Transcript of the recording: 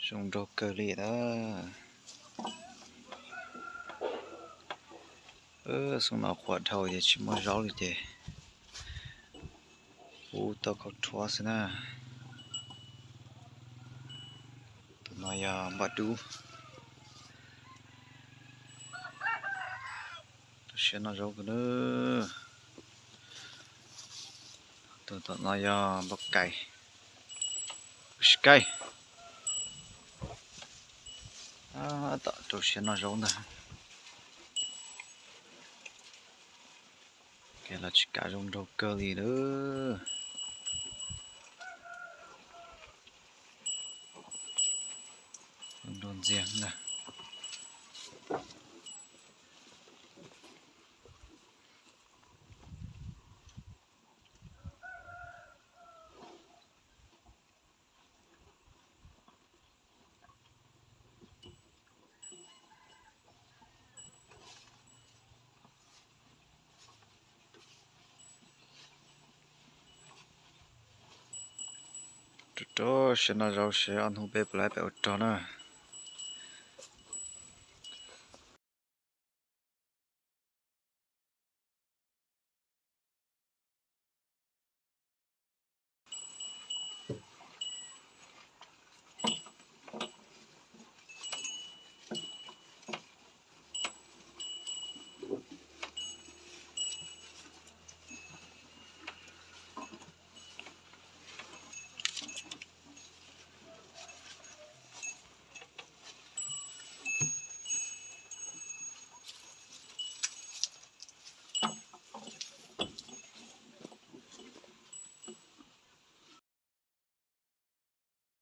Zoo nraug kawg li na. Xyoo no qhuav dhau ces tsis muaj zaub li ces pub tau khaub rhuab xwb na. Tus no yog npam dub. Rau siab noj zaub kawg na. Tus tom no yog npam kais. Ua si kaij. Tab tom rau siab noj zaub ntag. Kev los tsis kav zoo nraug kawg li lawm. Zoo nraug ntxiag ntag. Rau rau siab noj zaub seb ob hnub peb puas laib pem ua rog na.